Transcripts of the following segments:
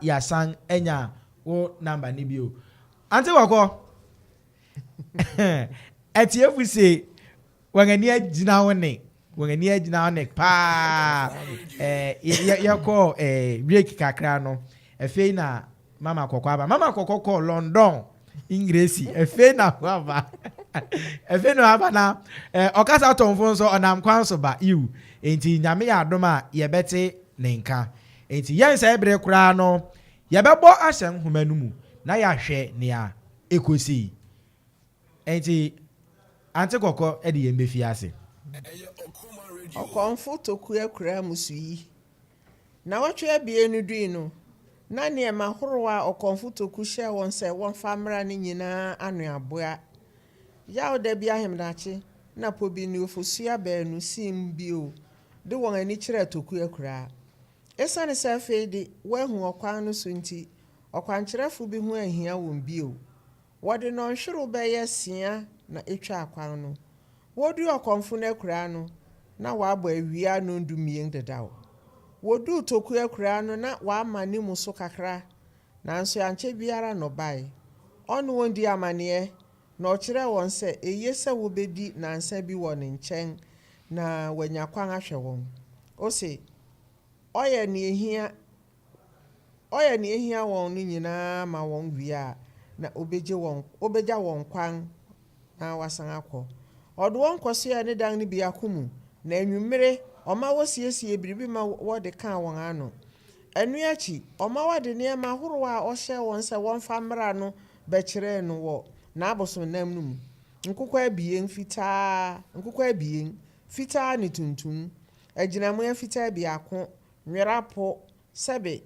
Yɛasan anya wo number no bio. Ante Kɔkɔ, atiefo se wɔn ani agyina wo ne wɔn ani agyina wo ne paa. Yɛkɔ break kakra no, afei na Mama Kɔkɔ aba. Mama Kɔkɔ kɔ London Engresi, afei na waba, afei na waba na ɔkasa tɔnfo nso ɔnam kwan so ba iw. Nti Nyame yɛ adom a, yɛbɛte ne nka. Nti yɛn sɛ ebere koraa no, yɛbɛbɔ ahyɛ nhoma no mu na yɛahwɛ nea ekosi. Nti Ante Kɔkɔ ɛde yɛn bɛfi ase. Ɔkɔmfo Toku akura musu yi. Nnawɔtwe 2 no dui no, na nneɛma horow a Ɔkɔmfo Toku hyɛɛ wɔn sɛ wɔmfa mmra no nyinaa ano aboa. Yawda bi ahemadakye na Pobi ne Ofosua baanu siim bio de wɔn ani kyerɛɛ Toku akuraa. Esiane sɛ afei de wɔahu ɔkwan no so nti, ɔkwankyerɛfo bi ho anhia wɔn bio. Wɔde nnɔnhwerew bɛyɛ 6 na etwaa kwan no. Woduu ɔkɔmfo no akuraa no, na wɔabɔ awia 12 dedaw. Woduu Toku akuraa no na wɔama ne mu so kakra, nanso ankyɛ biara na ɔbae. Ɔne wɔn dii amanneɛ, na ɔkyerɛɛ wɔn sɛ eye sɛ wobedi nnansa bi wɔ ne nkyɛn na wanya kwan ahwɛ wɔn. Ose ɔyɛ nea ehia ɔyɛ nea ehia wɔn no nyinaa ma wɔn wie a, na obegye wɔn obegya wɔn kwan na wasan akɔ. Ɔde wɔn kɔsoɛɛ ne dan no biako mu, na anwummere ɔma wosiesiee biribi ma wɔde kaa wɔn ano. Ɛno akyi, ɔma wɔde nneɛma horow a ɔhyɛɛ wɔn sɛ wɔmfa mmra no bɛkyerɛɛ no wɔ n'abosonnan no mu: nkokɔ abien fitaa, nkokɔ abien, fitaa ne tuntum, agyinamoa fitaa biako, nwera po, sɛbe,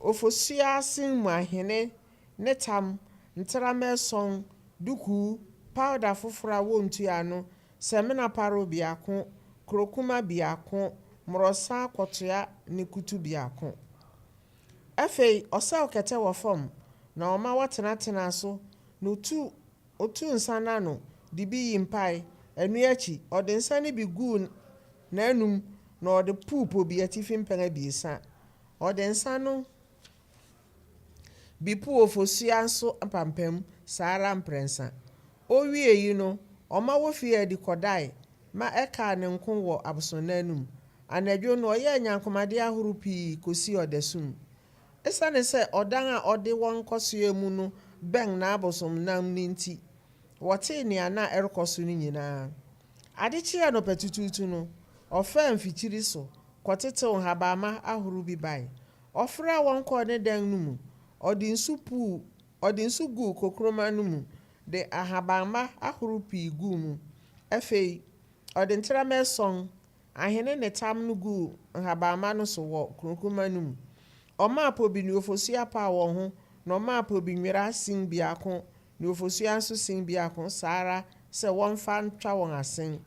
Ofosua asen mu ahene ne tam, ntrama ason, dukuu, pawda foforo a wontua ano, samina parow biako, krokuma biako, mmorɔsa akɔtoa ne kutu biako. Afei ɔsɛw kɛtɛ wɔ fam na ɔma wɔtenatenaa so na otuu otuu nsa no ano de bi yii mpae. Ɛno akyi, ɔde nsa no bi guu n'anom na ɔde puw po bi atifi mpɛn 3. Ɔde nsa no bi puw Ofosua nso apampam saa ara mprɛnsa. Owiee yi no, ɔma wofii adi kɔdae ma ɛkaa ne nko wɔ abosonnan no mu. Anadwo no, ɔyɛɛ nyankomade ahorow pii kosii ɔdasum. Esiane sɛ ɔdan a ɔde wɔn kɔsoɛ mu no bɛn n'abosonnan no nti, wɔtee nea na ɛrekɔ so no nyinaa. Ade kyee anɔpatutuutu no, ɔfaa mfikyiri so kɔtetew nhabamma ahorow bi bae. Ɔfrɛɛ wɔn kɔɔ ne dan no mu. Ɔde nsu puu ɔde nsu guu kokroma no mu de ahabamma ahorow pii guu mu. Afei, ɔde ntrama ason, ahene ne tam no guu nhabamma no so wɔ kokroma no mu. Ɔmaa Pobi ne Ofosua paw wɔn ho na ɔmaa Pobi nwera sin biako ne Ofosua nso sin biako saa ara sɛ wɔmfa ntwa wɔn asen.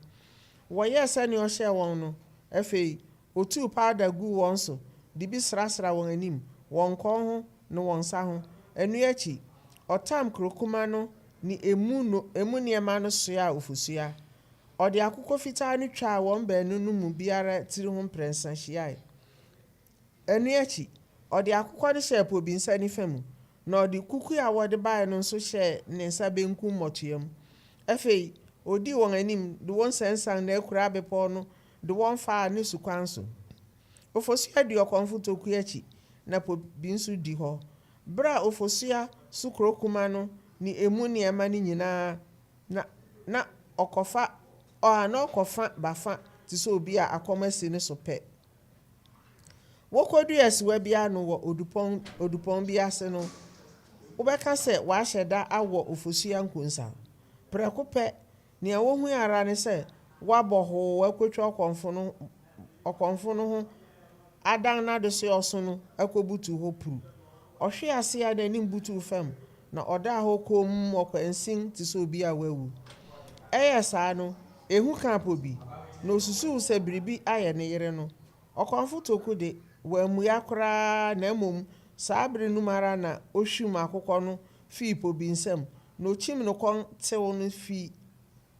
Wɔyɛɛ sɛnea ɔhyɛɛ wɔn no. Afei, otuu pawda guu wɔn so de bi srasraa wɔn anim, wɔn kɔn ho ne wɔn nsa ho. Ɛno akyi, ɔtam krokuma no ne emu no emu nneɛma no soaa Ofosua. Ɔde akokɔ fitaa no twaa wɔn baanu no mu biara tiri ho mprɛnsa hyiae. Ɛno akyi, ɔde akokɔ no hyɛɛ Pobi nsa nifa mu, na ɔde kuku a wɔde bae no nso hyɛɛ ne nsa benkum mmɔtoa mu. Afei, odii wɔn anim de wɔn siansian n'akuraa bepɔw no de wɔn faa ne sukwan so. Ofosua di Ɔkɔmfo Toku akyi na Pobi nso di hɔ. Bere a Ofosua so krokuma no ne emu nneɛma no nyinaa na na ɔkɔfa ɔ a na ɔkɔfa bafa te sɛ obi a akɔm asi ne so pɛ. Wokoduu asiwa bi ano wɔ odupɔn odupɔn bi ase no, wobɛka sɛ wɔahyɛ da awɔ Ofosua nkonsa. Prɛko pɛ, nea wohui ara ne sɛ wabɔ hoo akotwa ɔkɔmfo no ɔkɔmfo no ho adan n'adesoa ɔso no akobutuw hɔ puru. Ɔhwee ase a n'anim butuw fam na ɔdaa hɔ komm ɔkwansin te sɛ obi a wawu. Ɛyɛɛ saa no, ehu kaa Pobi, na osusuw sɛ biribi ayɛ ne yere no. Ɔkɔmfo Toku de, wammua koraa na mmom saa bere no mu ara na ohwim akokɔ no fii Pobi nsam na okyim no kɔn tew no fi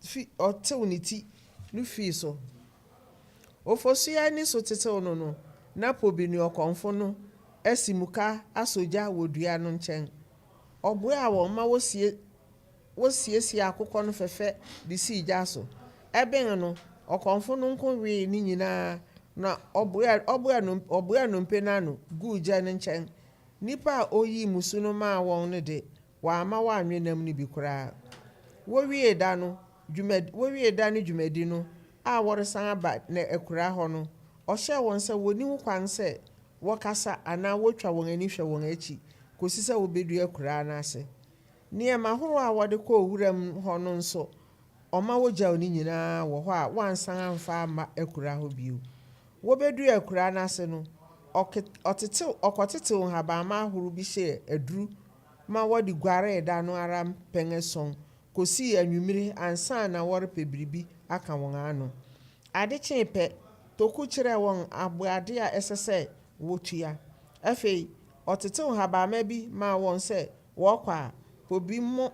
fi ɔtew ne ti no fii so. Ofosua ani so tetew no no, na Pobi ne ɔkɔmfo no asi muka asɔ gya wɔ dua no nkyɛn. Ɔboaa wɔn ma wosie wosiesiee akokɔ no fɛfɛ de sii gya so. Ɛben no, ɔkɔmfo no nko wee ne nyinaa na ɔboaa ɔboaa ɔboaa nnompe no ano guu gya no nkyɛn. Nnipa a oyii mmusu no maa wɔn no de, wamma wɔanwe nam no bi koraa. Wowiee da no dwumadi wowiee da no dwumadi no a wɔresan aba n'akuraa hɔ no, ɔhyɛɛ wɔn sɛ wonni ho kwan sɛ wɔkasa anaa wotwa wɔn ani hwɛ wɔn akyi kosi sɛ wobedu akuraa no ase. Nneɛma horow a wɔde kɔɔ wuram hɔ no nso, ɔma wogyaw ne nyinaa wɔ hɔ a wɔansan amfa amma akuraa hɔ bio. Wobeduu akuraa no ase no, ɔtetew ɔkɔtetew nhabamma ahorow bi hyɛɛ aduru ma wɔde guaree da no ara mpɛn ason kosii anwummere ansa na wɔrepɛ biribi aka wɔn ano. Ade kyee pɛ, Toku kyerɛɛ wɔn aboade a ɛsɛ sɛ wotua. Afei, ɔtetew nhabamma bi maa wɔn sɛ wɔkɔ a, po bi mmɔ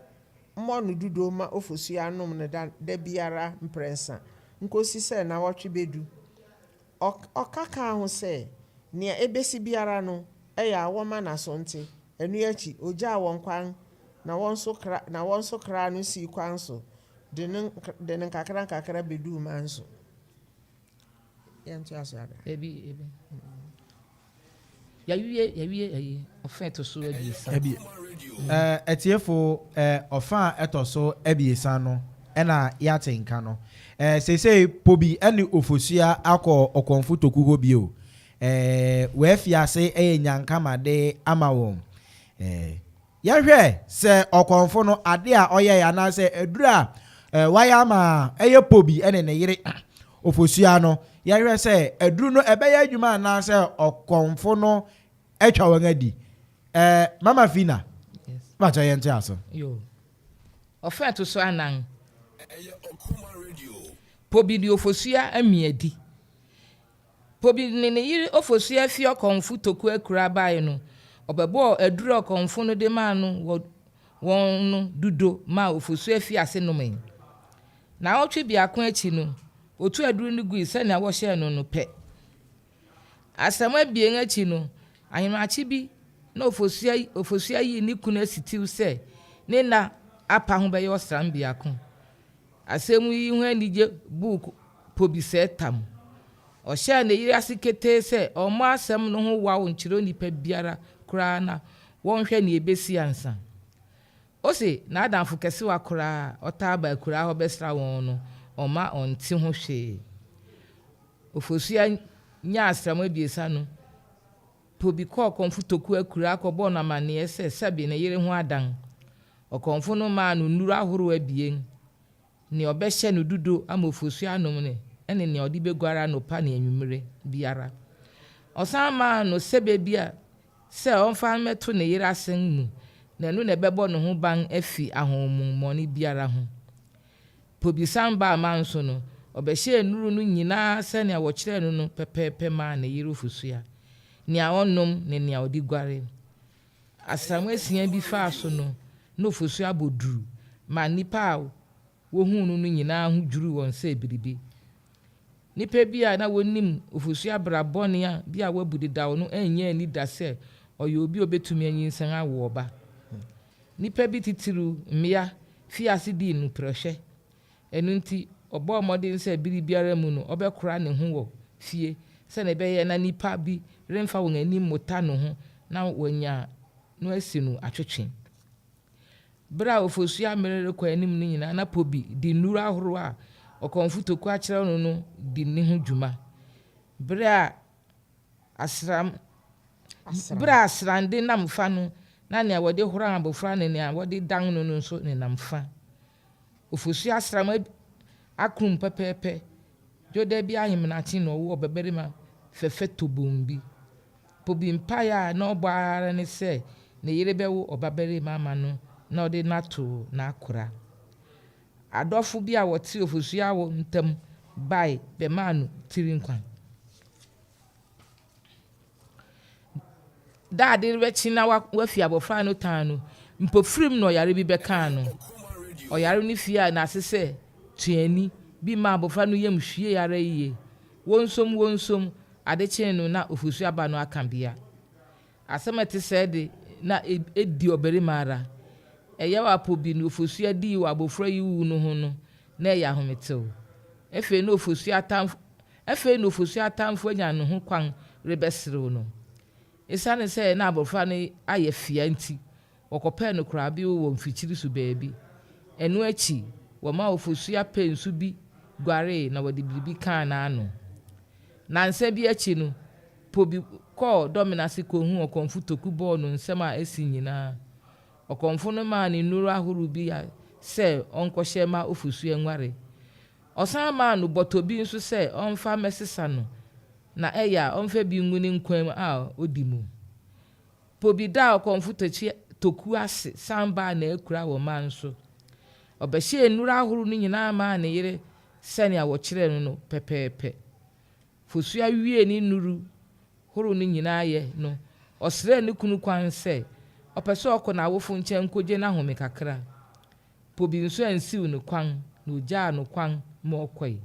no dudo ma Ofosuo anom no da da biara mprɛnsa nkosi sɛ nnawɔtwe bedu. Ɔka kaa ho sɛ, nea ebesi biara no, ɛyɛ a wɔmma n'aso nte. Ɛno akyi, ogyaa wɔn kwan na wɔn nso kra na wɔn nso kraa no sii kwan so de no de no nkakrankakra beduu Manso. Yɛntoa so ada. Ebi ebi. Yɛawie yɛawie ayi ɔfã ɛto so abiɛsa. Abi ɛɛ atiefo ɛɛ ɔfã a ɛtɔ so abiɛsa no ɛna yɛate nka no. Ɛɛ seesei Pobi ɛne Ofosua akɔ Ɔkɔmfo Toku hɔ bio. Ɛɛ wɔafi ase ɛyɛ nyankamade ama wɔn. Ɛɛ yɛnhwɛ sɛ ɔkɔmfo no ade a ɔyɛe anaasɛ aduru a ɛɛ wayɛ ama ɛyɛ Pobi ɛne ne yere Ofosua no, yɛnhwɛ sɛ aduru no ɛbɛyɛ adwuma anaasɛ ɔkɔmfo no atwa wɔn adi. Ɛɛ Mama Fina, Yes. mepakyɛ yɛnte aso. Yo. Ɔfã ɛto so anan. Pobi de Ofosua ami adi. Pobi ne ne yere Ofosua fi ɔkɔmfo Toku akuraa bae no, ɔbɛbɔɔ aduru a ɔkɔmfo no de maa no wɔ wɔn no dudo maa Ofosua fii ase nomee. Naawɔtwe biako akyi no, otuu aduru no gui sɛnea wɔhyɛɛ no no pɛ. Asram abien akyi no, ahemakye bi na Ofosua Ofosua yii ne kunu asitiw sɛ ne nna apa ho bɛyɛ ɔsram biako. Asɛm yi ho anigye buu Pobi sɛɛ tam. Ɔhyɛɛ ne yere ase ketee sɛ ɔmmɔ asɛm no ho waw nkyerɛ onipa biara koraa na wɔnhwɛ nea ebesi ansa. Ose n'adamfo kɛsewa koraa a ɔtaa ba akuraa hɔ bɛsra wɔn no, ɔmma ɔnte ho hwee. Ofosua nyaa asram abiɛsa no, Pobi kɔɔ Kɔmfo Toku akuraa kɔbɔɔ no amanneɛ sɛ sɛbe ne yere ho adan. Ɔkɔmfo no maa no nnuru ahorow abien, nea ɔbɛhyɛ no dudo ama Ofosu anom no ne nea ɔde beguare anɔpa ne anwummere biara. Ɔsan maa no sɛbɛ bi a sɛ ɔmfa mmɛto ne yere asen mu na ɛno na ɛbɛbɔ ne ho ban afi ahonhommɔne biara ho. Pobi san baa Manso no, ɔbɛhyɛɛ nnuru no nyinaa sɛnea wɔkyerɛɛ no no pɛpɛɛpɛ maa ne yere Ofosua, nea ɔnom ne nea ɔde guare. Asram asia bi faa so no, na Ofosu abɔ duru ma nnipa a wohuu no no nyinaa ho dwiriw wɔn sɛ biribi. Nnipa bi a na wonim Ofosu abra bɔne bi a wabu dedaw no annya anni da sɛ ɔyɛ obi a obetumi anyinsɛn awo ɔba. Nnipa bi titiriw, mmea, fii ase dii no prɛhwɛ. Ɛno nti, ɔbɔɔ mmɔden sɛ bere biara mu no ɔbɛkora ne ho wɔ fie sɛnea ɛbɛyɛ na nnipa bi remfa wɔn ani mmota ne ho na wɔanya no asi no atwetwe. Bere a Ofosu mmere rekɔ anim no nyinaa na Pobi de nnuru ahorow a ɔkɔmfo Toku akyerɛw no no di ne ho dwuma. Bere a asram bere a asrande nam fa no, na nea wɔde horan abofra ne nea wɔde dan no no nso nenam fa. Ofosu asram akron pɛpɛɛpɛ, Dwoda bi ahemanakye na ɔwoo ɔbabarima fɛfɛ tobon bi. Pobi mpae a na ɔbɔ ara ne sɛ ne yere bɛwo ɔbabarima ama no na ɔde no ato n'akora. Adɔfo bi a wɔte Ofosu awo ntam bae bɛmaa no tiri nkwa. Da a ade rebɛkye na wafi abɔfra no tan no, mpofirim na ɔyare bi bɛkaa no. Ɔyare no fii n'ase sɛ tuani bi maa abɔfra no yam hwiee ara yiye. Wonsom wonsom, ade kyee no na ofosu aba no aka bea. Asɛm a ɛte sɛɛ de, na edi ɔbarima ara. Ɛyaw a Pobi ne Ofosu dii wɔ abofra yi wu no ho no, na ɛyɛ ahometew. Afei na Ofosu atamfo afei na Ofosu atamfo anya ne ho kwan rebɛserew no. Esiane sɛ na abofra no ayɛ fea nti, wɔkɔpɛɛ no korabea wɔ mfikyiri so baabi. Ɛno akyi, wɔmaa Ofosu pɛɛ nsu bi guaree na wɔde biribi kaa n'ano. Nnansa bi akyi no, Pobi kɔɔ Dɔmenase kohuu ɔkɔmfo Toku bɔɔ no nsɛm a asi nyinaa. Ɔkɔmfo no maa no nnuru ahorow bi sɛ ɔnkɔhyɛ mma Ofosu nguare. Ɔsan maa no bɔtɔ bi nso sɛ ɔmfa mmɛsesa no na ɛyɛ a ɔmfa bi ngu ne nkwan a odi mu. Pobi daa ɔkɔmfo Toku ase san baa n'akura wɔ Manso. Ɔbɛhyɛɛ nnuru ahorow no nyinaa maa ne yere sɛnea wɔkyerɛɛ no no pɛpɛɛpɛ. Fosua wiee ne nnuru horow no nyinaa yɛ no, ɔsrɛɛ ne kunu kwan sɛ ɔpɛ sɛ ɔkɔ n'awofo nkyɛn kogye n'ahome kakra. Pobi nso ansiw no kwan na ogyaa no kwan ma ɔkɔe.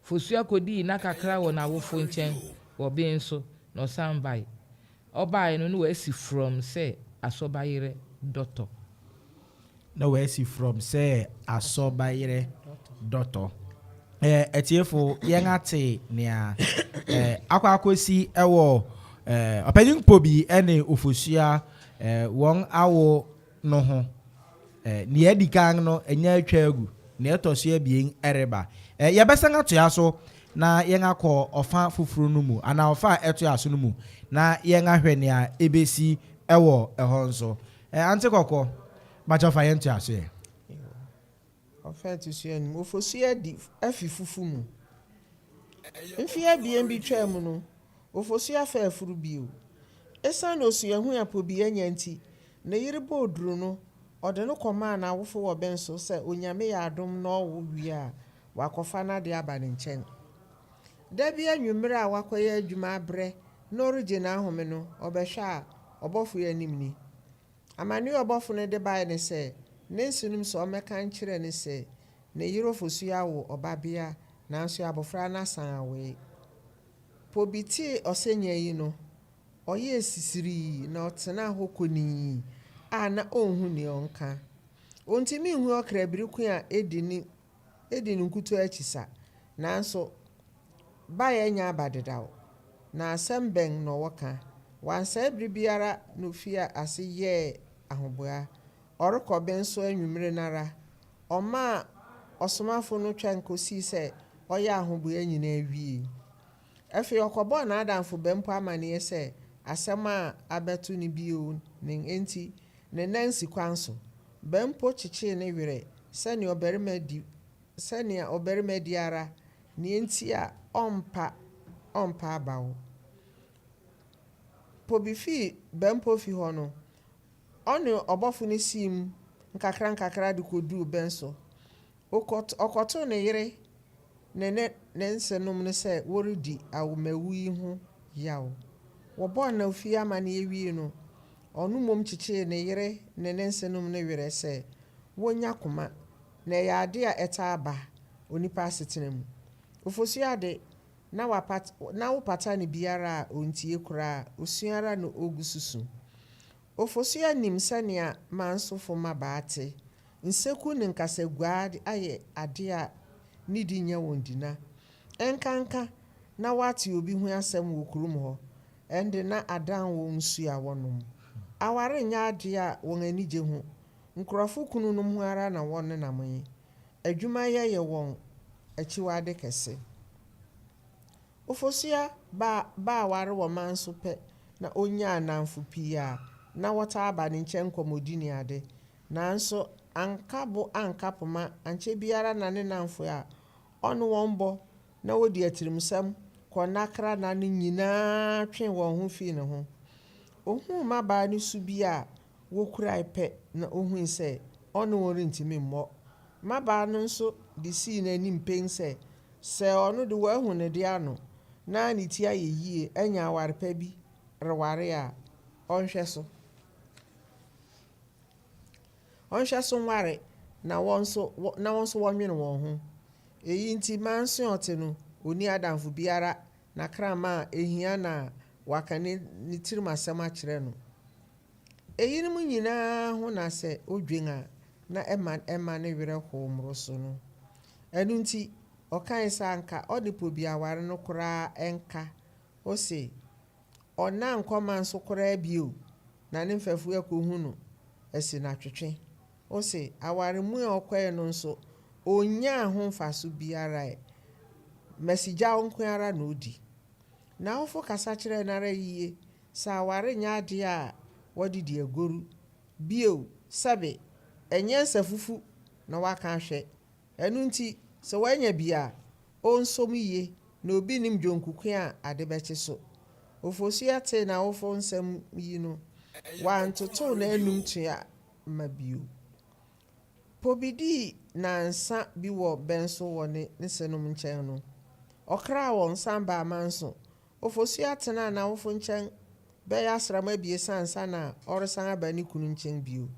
Fosua kodii nna kakra wɔ n'awofo nkyɛn wɔ Benso na ɔsan bae. Ɔbae no, na wasi frɔmm sɛ asɔbayerɛ dɔtɔ. Na wasi frɔmm sɛ asɔbayerɛ dɔtɔ. Eh, atiefo, yɛn ate nea eh, akɔ akɔsi wɔ eh, ɔpanyin Pobi ne Ofosua eh, wɔn awo no ho. Eh, nea adi kan no, ɛnyɛ atwa agu. Nea ɛtɔ so abien reba. Eh, yɛbɛsan atoa so na yɛn akɔ ɔfa foforo no mu, anaa ɔfa a ɛtoa so no mu, na yɛn ahwɛ nea ebesi wɔ ɛhɔ nso. Eh, Ante Kɔkɔ, bakyɛ fa yɛn toa so yɛ. Ɔfa ɛto so anum, Ofosu adi afi fufu mu. Mfe abien bi twaam no, Ofosu afa afuru bio. Esiane osuahu a Pobi anya nti, ne yere bɔɔ duru no, ɔde no kɔmaa n'awofo wɔ Benso sɛ Onyame yɛ adom na ɔwo wie a, wakɔfa n'ade aba ne nkyɛn. Da bi anwummere a wakɔyɛ adwuma abrɛ na ɔregye n'ahome no, ɔbɛhwɛ a, ɔbɔfo yi anim ni. Amanneɛ a ɔbɔfo no de bae ne sɛ, ne nsenom sɛ ɔmmɛka nkyerɛ no sɛ ne yere Ofosu awo ɔbabea nanso abofra no asan awoe. Pobi tee ɔsɛnya yi no, ɔyɛɛ sisirii na ɔtenaa hɔ konii a na onhu nea ɔnka. Ontumi nhu ɔkrabiri ko a edi ne edi ne nkutoo akyi sa, nanso bae anya aba dedaw. Na asɛm bɛn na ɔwɔ ka? Wansɛe bere biara na ofii ase yɛɛ ahoboa. Ɔrekɔ Benso anwummere no ara, ɔmaa ɔsomafo no twɛn kosii sɛ ɔyɛɛ ahoboa nyinaa wiei. Afei ɔkɔbɔɔ n'adamfo Bɛmpo amanneɛ sɛ asɛm a abɛto no bio nen enti ne nan si kwan so. Bɛmpo kyekyee ne werɛ sɛnea ɔbarima di sɛnea ɔbarima di ara nea enti a ɔmpa ɔmpa abaw. Pobi fii Bɛmpo fi hɔ no, ɔne ɔbɔfo no sii mu nkakrankakra de koduu Benso. Ɔkɔtoo ne yere ne ne ne nsenom no sɛ wɔredi awomawu yi ho yaw. Wɔbɔɔ no fie amanneɛ wiei no, ɔno mmom kyekyee ne yere ne ne nsenom no werɛ sɛ wonnya koma, na ɛyɛ ade a ɛtaa ba onipa asetena mu. Ofosu de, na wapat na wopata no biara a ontie koraa, osu ara na ogu so su. Ofosua nim sɛnea mansofo mmabaa te. Nseku ne nkasaguaa ayɛ ade a ne di nyɛ wɔn dina. Ɛnkanka na wɔate obi ho asɛm wɔ kurom hɔ, ɛnde na adan wɔn nsu a wɔnom. Aware nyɛ ade a wɔn ani gye ho. Nkurɔfo kununom ho ara na wɔnenam yi. Adwumayɛ yɛ wɔn akyiwade kɛse. Ofosua baa baa aware wɔ manso pɛ na onyaa nnamfo pii a na wɔtaa ba ne nkyɛn nkɔmmɔdi ne ade. Nanso anka bo anka poma ankyɛ biara na ne nnamfo a ɔne wɔn bɔ na wodi atirimsɛm kɔ nnakra nna no nyinaa twee wɔn ho fii ne ho. Ohuu mmabaa no su bi a wokurae pɛ na ohui sɛ ɔne wɔn rentumi mmɔ. Mmabaa no nso de sii n'anim pen sɛ, sɛ ɔno de wahu ne de ano na ne ti ayɛ yie anya aware pa bi reware a, ɔnhwɛ so. Ɔnhwɛ so nware na wɔn nso na wɔn nso wɔnwene wɔn ho. Eyi nti manso a ɔte no, onni adamfo biara na kraman a ehia na waka ne ne tirim asɛm akyerɛ no. Eyinom nyinaa ho na sɛ odwen a, na ɛma ɛma ne werɛ how mmoroso no. Ɛno nti, ɔkae sɛ anka ɔne Pobi aware no koraa nka. Ose, ɔnna nkɔma nso koraa bio na ne mfɛfo akohu no asi no atwetwe. Ose, aware mu a ɔkɔe no nso, onnyaa ho mfaso biara ɛ. Mmasigyaw nko ara na odi. N'awofo kasa kyerɛɛ no ara yiye sɛ aware nyɛ ade a wɔde di agoru. Bio, sɛbe, ɛnyɛ nsafufu na wɔaka ahwɛ. Ɛno nti, sɛ wanya bi a, onsɔ mu yiye na obi nnim dwonku ko a ade bɛkye so. Ofosuo tee n'awofo nsɛm yi no, wantotow n'anom tua ma bio. Pobi dii nnansa bi wɔ Bɛnso wɔ ne senom nkyɛn no, ɔkraa wɔn san baa Manso. Ofosuo tenaa n'awofo nkyɛn bɛyɛ asram abiɛsa ansa na ɔresan aba ne kunu nkyɛn bio.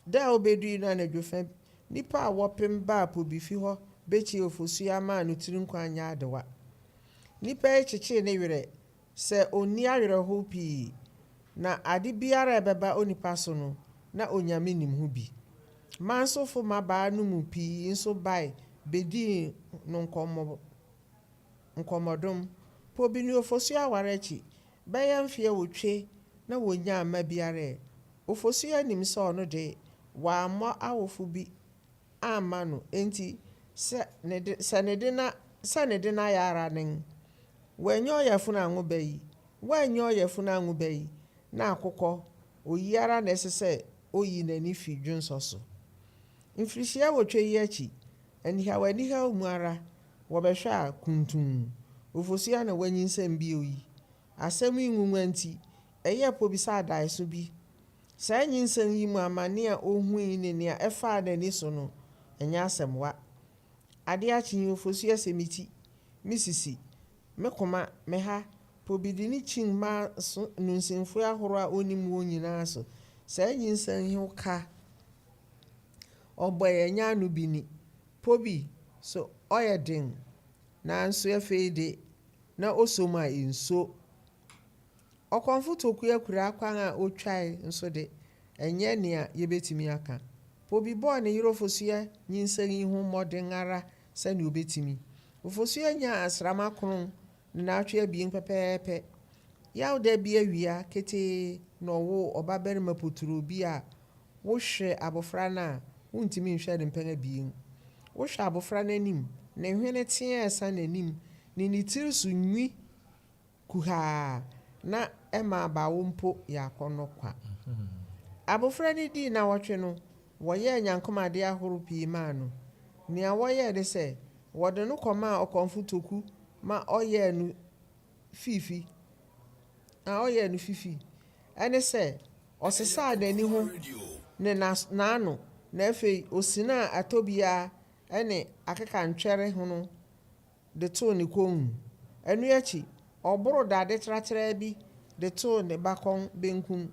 Da a obedui no anadwo fa, nnipa a wɔpem baa Pobi fi hɔ bekyiee Ofosuo maa no tiri nkwa nyɛ adewa. Nnipa yi kyekyee ne werɛ sɛ onni awerɛhow pii, na ade biara a ɛbɛba onipa so no, na Onyame nim ho bi. Mansofo mmabaa no mu pii nso bae bedii no nkɔmmɔ nkɔmmɔdom. Pobi ne Ofosuo aware akyi bɛyɛ mfe awotwe na wonnyaa mma biara ɛ. Ofosuo nim sɛ ɔno de, wammɔ awofo bi amma no enti sɛ ne de sɛ ne de na sɛ ne de no ayɛ ara nen. Wannya ɔyafunu anwo ba yi, wannya ɔyafunu anwo ba yi, na akokɔ, oyi ara na ɛsɛ sɛ oyi n'ani fi dwonsɔ so. Mfirihyia awotwe yi akyi, anihaw anihaw mu ara, wɔbɛhwɛ a, kuntumm, Ofosuo na wanyinsɛn bio yi. Asɛm yi nwonwa nti, ɛyɛɛ Pobi sɛ adaeso bi. Saa nyinsɛn yi mu amane a ohui ne nea ɛfaa n'ani so no, ɛnyɛ asɛm wa. Ade akye yi, Ofosuo se me ti, me sisi, me koma, me ha, Pobi de ne kyin maa so nnunsinfo ahorow a onim wɔn nyinaa so. Saa nyinsɛn yi ho ka ɔbɔe ɛnyɛ ano bi ni. Pobi so ɔyɛ den, nanso afei de na osɔ mu a enso. Ɔkɔmfo Toku akuraa kwan a otwae nso de, ɛnyɛ nea yebetumi aka. Pobi bɔɔ ne yere Ofosuo nyinsɛn yi ho mmɔden ara sɛnea obetumi. Ofosuo nyaa asram akron ne naawɔtwe abien pɛpɛɛpɛ. Yawda bi awia ketee na ɔwoo ɔbabarima poturoo bi a wohwɛ abofra no a, wuntumi nhwɛ no mpɛn abien. Wohwɛ abofra no anim, ne hwene teɛɛ sa n'anim ne ne tiri so nwi kuhaa na ɛma abawo mpo yɛ akɔnnɔ kwa. Abofra no dii nnawɔtwe no, wɔyɛɛ nyankomade ahorow pii maa no. Nea wɔyɛe ne sɛ, wɔde no kɔmaa ɔkɔmfo Toku ma ɔyɛɛ no fifi. Na ɔyɛɛ no fifi. Ɛne sɛ, ɔsesaa n'ani ho ne n'ano, na afei osinaa atɔbiara ne akekantwɛre hono de too ne kɔn mu. Ɛno akyi, ɔboroo dade tratraa bi de too ne bakɔn benkum.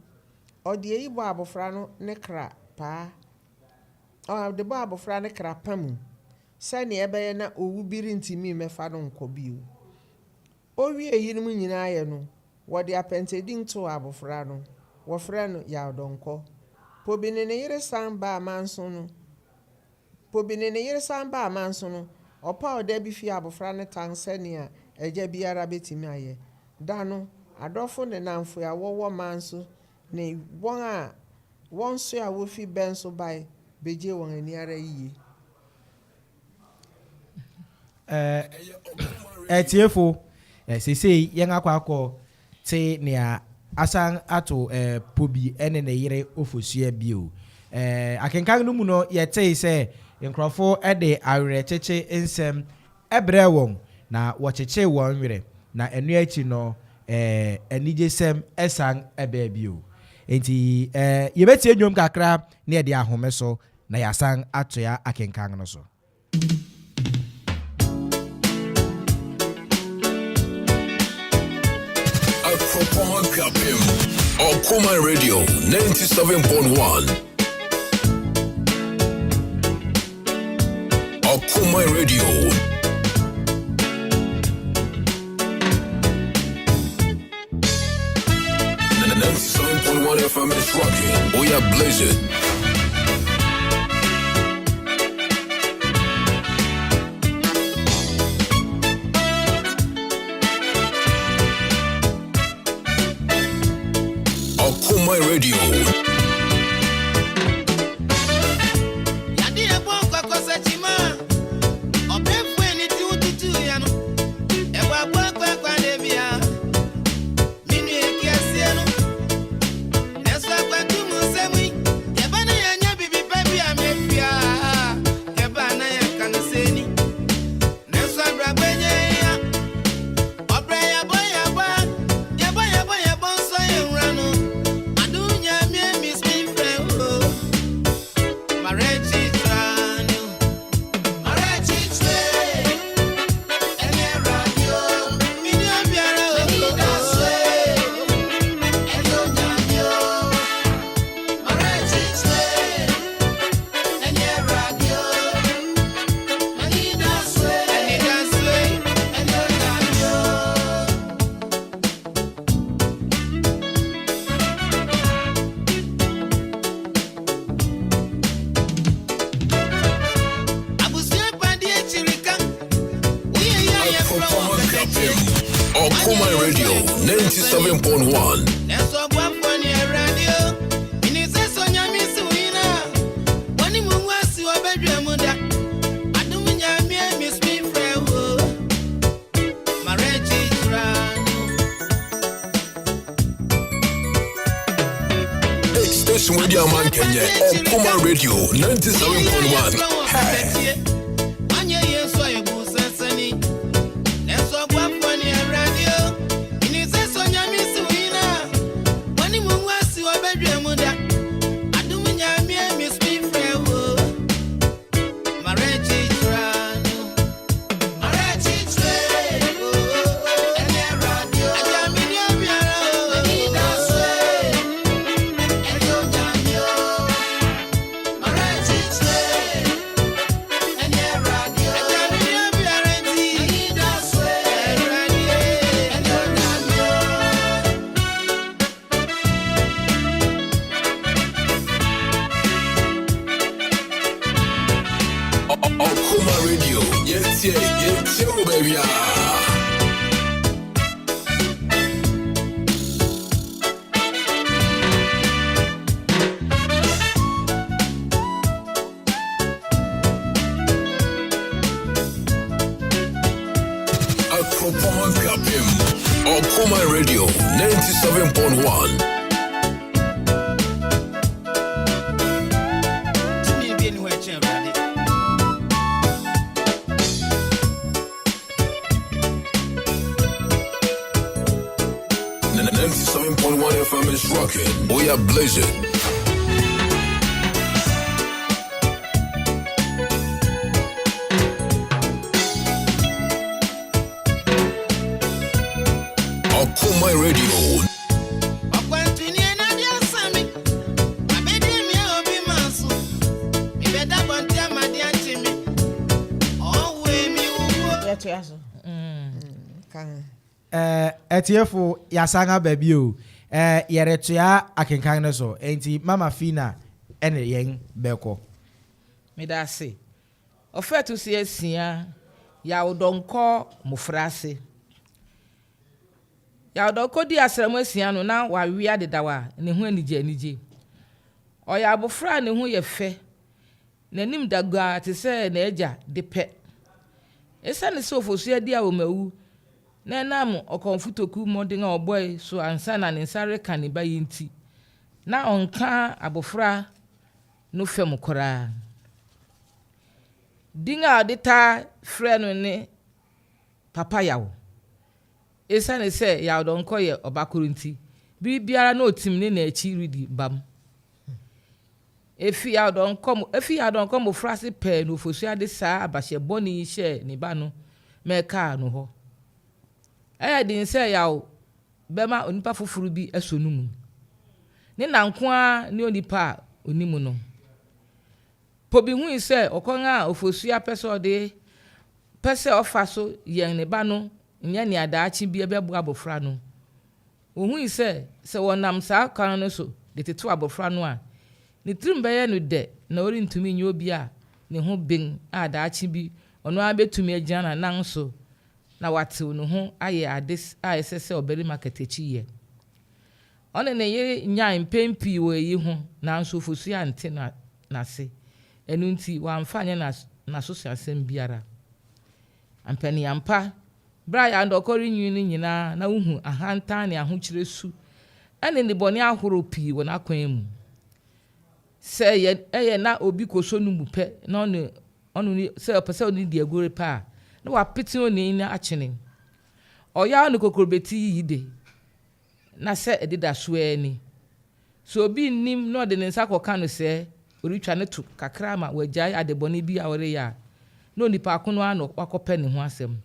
Ɔde eyi bɔɔ abofra no ne kra paa. Ɔde bɔɔ abofra no kra pa mu sɛnea ɛbɛyɛ na owu bi rentumi mmɛfa no nkɔ bio. Owiee eyinom nyinaa yɛ no, wɔde apɛntɛdin too abofra no. Wɔfrɛ no Yaw Donkor. Pobi ne ne yere san baa Manso no Pobi ne ne yere san baa Manso no, ɔpaw da bi fii abofra no tan sɛnea agya biara betumi ayɛ. Da no, adɔfo ne nnamfo a wɔwɔ Manso ne wɔn a wɔn nso a wofi Bɛnso bae begyee wɔn ani ara yiye. Atiefo, seesei yɛn akɔ akɔ te nea asan ato Pobi ne ne yere Ofosuo bio. Akenkan no mu no, yɛtee sɛ nkurɔfo de awerɛkyekye nsɛm brɛɛ wɔn, na wɔkyekyee wɔn werɛ, na ɛno akyi no, anigyesɛm san baa bio. Enti yɛbɛtie nnwom kakra na yɛde ahome so na yɛasan atoa akenkan no so. Akropong Akuapem, Okoman Radio 97.1. Okoman Radio. rocking, we are blazing. Okomai Radio. Okomai Radio 97.1. Station Radio Man Kenya, Okoma Radio 97.1. Hey. Okoma Radio, yes, yeah, yes, yeah, baby. Akropong Kapim, Okoma Radio 97.1. FM is rocking. We are blazing. Okomai Radio. Ɛtiɛfo yasan aba bio. Yɛretoa akenkan no so, nti Mama Fina ɛne yɛn bɛkɔ. Meda ase. Ɔfɛ to so asia, Yawdɔnkɔ mmɔfra ase. Yawdɔnkɔ di asram 6 no na wawea dedaw a ne ho anigye anigye. Ɔyɛ abofra a ne ho yɛ fɛ. N'anim da guaa te sɛ n'agya de pɛ. Esiane sɛ Ofosu adi awɔmawu na ɛnam ɔkɔmfo Toku mmɔden a ɔbɔe so ansa na ne nsa reka ne ba yi nti, na ɔnka abofra no fam koraa. Din a ɔde taa frɛ no ne Papa Yaw. Esiane sɛ Yawdɔnkɔ yɛ ɔbakoro nti, bere biara na otim ne na akyi redi bam. Efi Yawdɔnkɔ mmofraase pɛɛ na Ofosu de saa abahyɛ bɔne yi hyɛɛ ne ba no ma ɛkaa no hɔ. Ɛyɛ den sɛ Yaw bɛma onipa foforo bi aso no mu. Ne na nko ara ne onipa a onim no. Pobi hui sɛ ɔkwan a Ofosu pɛ sɛ ɔde pɛ sɛ ɔfa so yɛn ne ba no nyɛ nea daakye bi ɛbɛboa abofra no. Ohui sɛ sɛ wɔnam saa kwan no so de tetew abofra no a, ne tirim bɛyɛ no dɛ na ɔrentumi nyɛ obi a ne ho ben a daakye bi ɔno ara betumi agyina n'anan so na watew ne ho ayɛ ade a ɛsɛ sɛ ɔbarima katakyi yɛ. Ɔne ne yere nyae mpɛn pii wɔ eyi ho, nanso Ofosu ante n'ase. Ɛno nti, wamfa anyɛ n'asosuasɛm biara. Ampaniampa, bere a Yandɔkɔ renyin no nyinaa na wohu ahantan ne ahokyere su ne nnebɔne ahorow pii wɔ n'akwan mu. Sɛ ɛyɛ na obi koso no mu pɛ na ɔne ɔno sɛ ɔpɛ sɛ ɔne no di agoru pɛ a, na wapete onii no akyene. Ɔyaw ne kokurobeti yiye de, na sɛ ɛdeda so ara ni. Sɛ obi nnim na ɔde ne nsa kɔka no sɛɛ, ɔretwa no to kakra ma wagyae adebɔne bi a ɔreyɛ a, na onipa ko no ara na wakɔpɛ ne ho asɛm.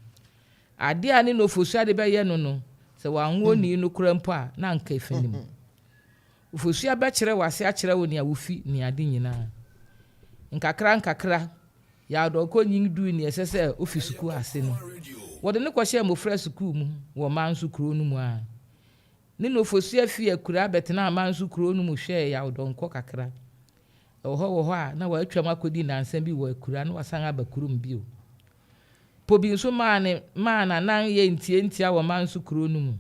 Ade a ne nofosua de bɛyɛ no no, sɛ wanwo onii no koraa mpo a, na anka efi ne mu. Ofosua bɛkyerɛ wo ase akyerɛ wo nea wufi ne ade nyinaa. Nkakrankakra, Yaw-Donkor nyin duu nea ɛsɛ sɛ ofi sukuu ase no. Wɔde no kɔhyɛɛ mmofra sukuu mu wɔ Manso kurow no mu a. Ne na Ofosua fii akuraa bɛtenaa Manso kurow no mu hwɛɛ Yaw-Donkor kakra. Ɛwɔ hɔ wɔ hɔ a, na watwam akodi nnansa bi wɔ akuraa na wasan aba kurom bio. Po bi nso maa ne maa n'anan yɛɛ ntiantia wɔ Manso kurow no mu.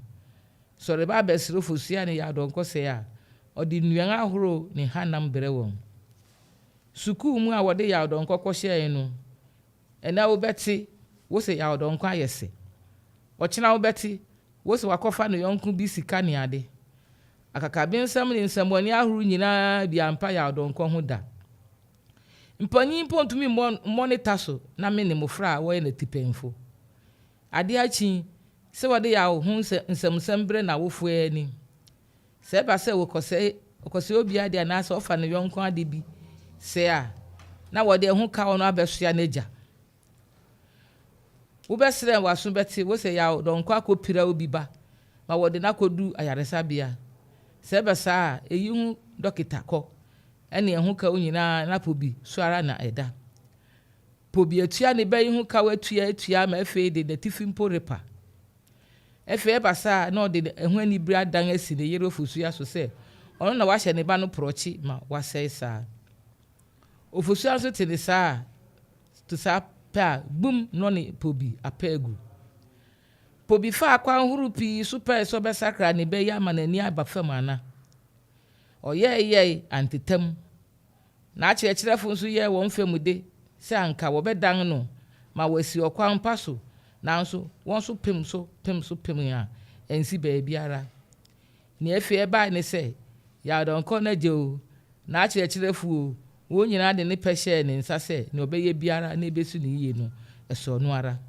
Sɛ ɔreba abɛsrɛ Ofosua ne Yaw-Donkor sɛɛ a, ɔde nnuan ahorow ne hanam brɛ wɔn. Sukuu mu a wɔde Yaw Donkor kɔhyɛe no, ɛnnɛ wobɛte, wose Yaw Donkor ayɛ sɛ. Ɔkyena wobɛte, wose wakɔfa ne yɔnko bi sika ne ade. Akakabensɛm ne nsɛmmɔne ahorow nyinaa bi ampa Yaw Donkor ho da. Mpanyin mpo ntumi mmɔ ne ta so na me ne mmofra a wɔyɛ n'atipɛnfo. Ade akyi sɛ wɔde Yaw ho nsɛmnsɛm brɛ n'awofo ara ni. Sɛ ɛba sɛ wɔkɔsɛe ɔkɔsɛe obi ade anaasɛ ɔfa ne yɔnko ade bi sɛe a, na wɔde ɛho kaw no abɛsoa n'agya. Wobɛsrɛ w'aso bɛte wo sɛ yaw dɔnkɔ akopira obi ba ma wɔde no akodu ayaresabea. Sɛ ɛba saa a, eyi ho dɔkita kɔ ne ɛho kaw nyinaa na po bi so ara na ɛda. Po bi atua ne ba yi ho kaw atua atua ma afei de n'atifi mpo repa. Afei ɛba saa a, na ɔde ɛho anibere adan asi ne yere Ofosua so sɛ ɔno na wahyɛ ne ba no porɔkye ma wasɛe saa. Ofosua nso te ne saa a, te saa pɛ a, bum na ɔne Pobi apɛ agu. Pobi faa akwan horow pii so pɛe sɛ ɔbɛsakra ne ba yi ama n'ani aba fam ana. Ɔyɛe yɛe antetam. N'akyerɛkyerɛfo nso yɛɛ wɔn fam de sɛ anka wɔbɛdan no ma wasi ɔkwan pa so, nanso wɔn nso pem so pem so pemee a ansi baabiara. Nea afei ɛbae ne sɛ, Yaw Donkor n'agya oo, n'akyerɛkyerɛfo oo, wɔn nyinaa de ne pɛ hyɛɛ ne nsa sɛ nea ɔbɛyɛ biara na ebesi no yiye no, ɛsɔ ɔno ara.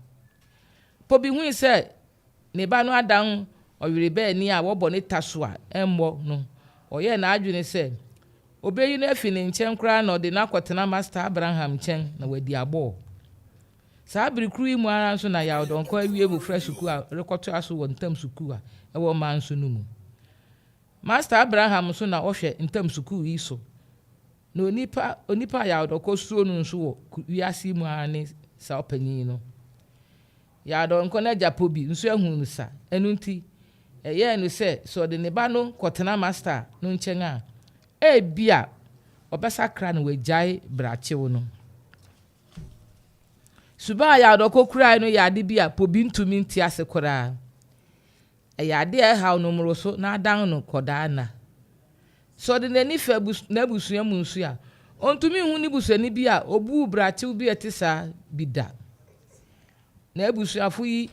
Pobi hui sɛ Ne ba no adan ɔwerebɛni a wɔbɔ ne ta so a ɛmmɔ no. Ɔyɛɛ n'adwene sɛ obeyi no afi ne nkyɛn koraa na ɔde no akɔtena Masta Abraham nkyɛn na wadi abɔɔ. Saa bere koro yi mu ara nso na Yaw Donkor awie mmofra sukuu a ɔrekɔtoa so wɔ ntam sukuu a ɛwɔ Manso no mu. Masta Abraham nso na ɔhwɛ ntam sukuu yi so. Na onipa onipa a Yaw Donkor suro no nso wɔ wiase yi mu ara ne saa ɔpanyin no. Yaadɔnkɔ n'agya Pobi nso ahu no sa, ɛno nti, ɛyɛɛ no sɛ sɛ ɔde ne ba no kɔtena masta no nkyɛn a, ebia ɔbɛsakra na wagyae brakyew no. Suban a Yaadɔkɔ kurae no yɛ ade bi a Pobi ntumi nte ase koraa. Ɛyɛ ade a ɛhaw no mmoroso na adan no kɔdaa nna. Sɛ ɔde n'ani fa n'abusua mu nso a, ontumi nhu ne busuani bi a obuu brakyew bi a ɛte saa bi da. N'abusuafo yi,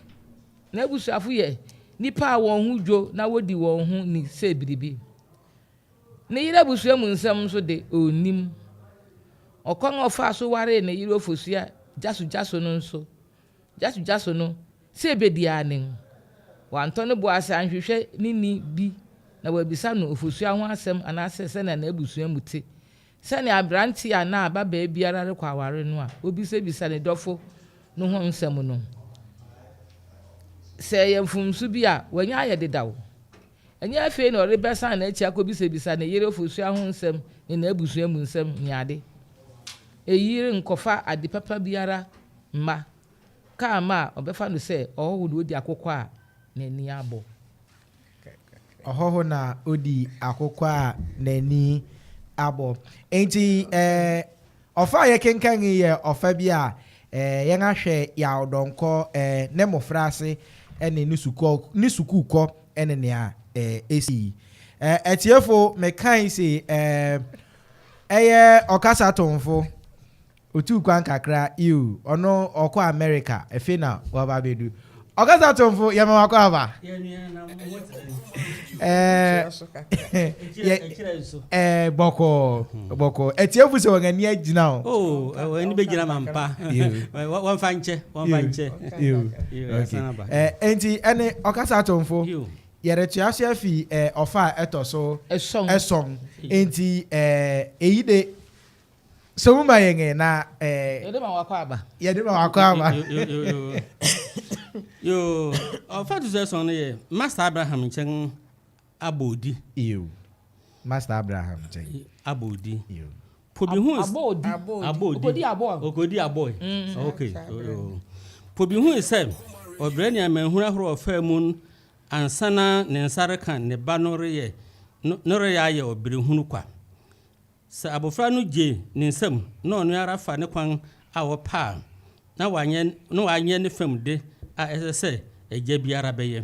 n'abusuafo yɛ nnipa a wɔn ho dwo na wodi wɔn ho ni sɛ biribi. Ne yere abusua mu nsɛm nso de, onnim. Ɔkwan a ɔfaa so waree ne yere Ofosua gyaso-gyaso no nso, gyaso-gyaso no, sɛ ebedi ara nen. Wantɔ ne bo ase anhwehwɛ ne ni bi na wabisa no Ofosua ho asɛm anaasɛ sɛnea n'abusua mu te. Sɛnea aberante anaa ababaa biara rekɔ aware no a obisabisa ne dɔfo no ho nsɛm no, sɛ ɛyɛ mfomso bi a, wanya ayɛ dedaw. Ɛnyɛ afei na ɔrebɛsan n'akyi akobisabisa ne yere Ofosua ho nsɛm ne n'abusua mu nsɛm ne ade. Eyi renkɔfa ade papa biara mma, ka ama a ɔbɛfa no sɛ ɔhɔho na odi akokɔ a n'ani abɔ. Ɔhɔho na odi akokɔ a n'ani abɔ. Enti ɛɛ ɔfa a yɛkenkan yi yɛ ɔfa bi a ɛɛ yɛn ahwɛ Yaw Donkor ɛɛ ne mmofraase ɛne ne sukuu ne sukuukɔ ɛne nea ɛɛ esi. Ɛɛ atiefo mekae se ɛɛ ɛyɛ ɔkasa tomfo otuu kwan kakra ew ɔno ɔkɔ America ɛfei na waba abɛdu. Ɔkasa tomfo yɛma wakɔ aba. Ɛɛ bɔkɔɔ bɔkɔɔ atiefo sɛ wɔn ani agyina o. Oh, wɔn ani bɛgyina ma mpa. Wɔmfa nkyɛ, wɔmfa nkyɛ. Okay. Enti ɛne ɔkasa tomfo yɛretoa so afi ɔfa a ɛtɔ so ɛsɔn. Enti eyi de So mo ma yɛn ɛ na ɛɛ. Yɛde ma wakɔ aba. Yɛde ma wakɔ aba. Yoo, ɔfa to sɛ sɔn no yɛ Master Abraham nkyɛn abɔ odi. Yoo, Master Abraham nkyɛn. Abɔ odi. Yoo. Pobi hu. Abɔ odi. Abɔ odi. Okodi abɔ. Okodi abɔ. Okay. Pobi hu sɛ ɔbrɛ ne amanhunu ahorow ɔfaa mu ansa na ne nsa reka ne ba no reyɛ no reyɛ ayɛ ɔbrɛhunu kwa. Sɛ abofra no gye ne nsam na ɔno ara fa ne kwan a ɔpɛ a, na wanyɛ na wanyɛ ne fam de a ɛsɛ sɛ agya biara bɛyɛ.